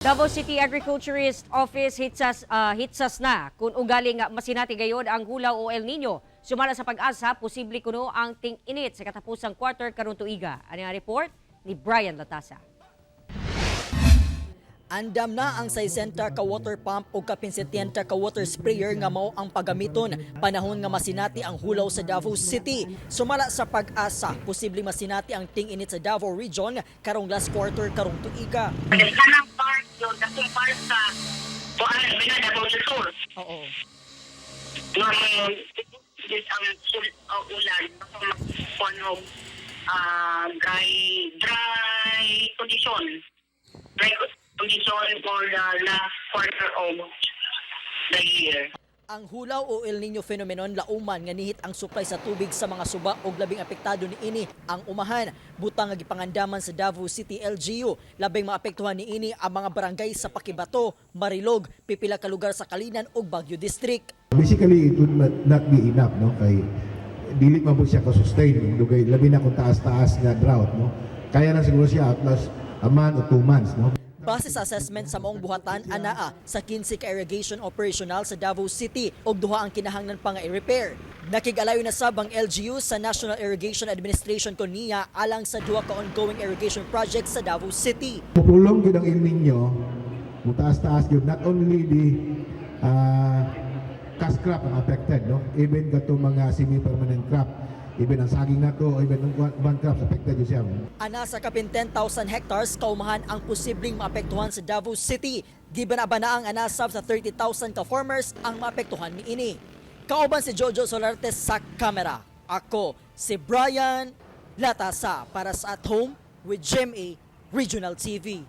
Davao City Agriculturist Office hitsas na kung ugali nga masinati gayod ang hulaw o El Nino. Sumala sa Pag-asa, posible kuno ang ting-init sa katapusang quarter karon tuiga. Ani ang report ni Brian Latasa. Andam na ang 60 ka water pump o kapin 70 ka water sprayer nga mao ang pagamiton panahon nga masinati ang hulaw sa Davao City. Sumala sa Pag-asa, posibleng masinati ang ting-init sa Davao Region karong last quarter karong tuiga. Kanang part yun, katong part sa kuan bila Davao del Sur. Nga may is ang ulan kuan og dry dry condition. Dry condition for the last quarter of the year. Ang hulaw o El Nino phenomenon lauman nga nihit ang supply sa tubig sa mga suba og labing apektado niini ang umahan. Butang nga gipangandaman sa Davao City LGU, labing maapektuhan niini ang mga barangay sa Paquibato, Marilog, pipila ka lugar sa Calinan ug Baguio District. Basically, it would not be enough, no? Kay dili man po siya ka-sustain, dugay, labi na kung taas-taas nga drought, no? Kaya lang siguro siya at last a month or 2 months, no? Base sa assessment sa maong buhatan, anaa sa 15 ka irrigation operational sa Davao City ug duha ang kinahanglan pa nga i-repair. Nakig-alayo na sab ang LGU sa National Irrigation Administration kon niya alang sa duha ka ongoing irrigation projects sa Davao City. Mupulong gyud ang El Nino, mutaas-taas gyud, not only the cash crop ang affected, no? Even kato mga semi-permanent crop, even ang saging nato, even ang uban crops affected gyud siya. Ana sa kapin 10,000 hectares kaumahan ang posibleng maapektuhan sa Davao City. Giban-aba na ang anasab sa 30,000 ka farmers ang maapektuhan niini. Kauban si Jojo Solarte sa kamera. Ako si Brian Latasa para sa At Home with GMA Regional TV.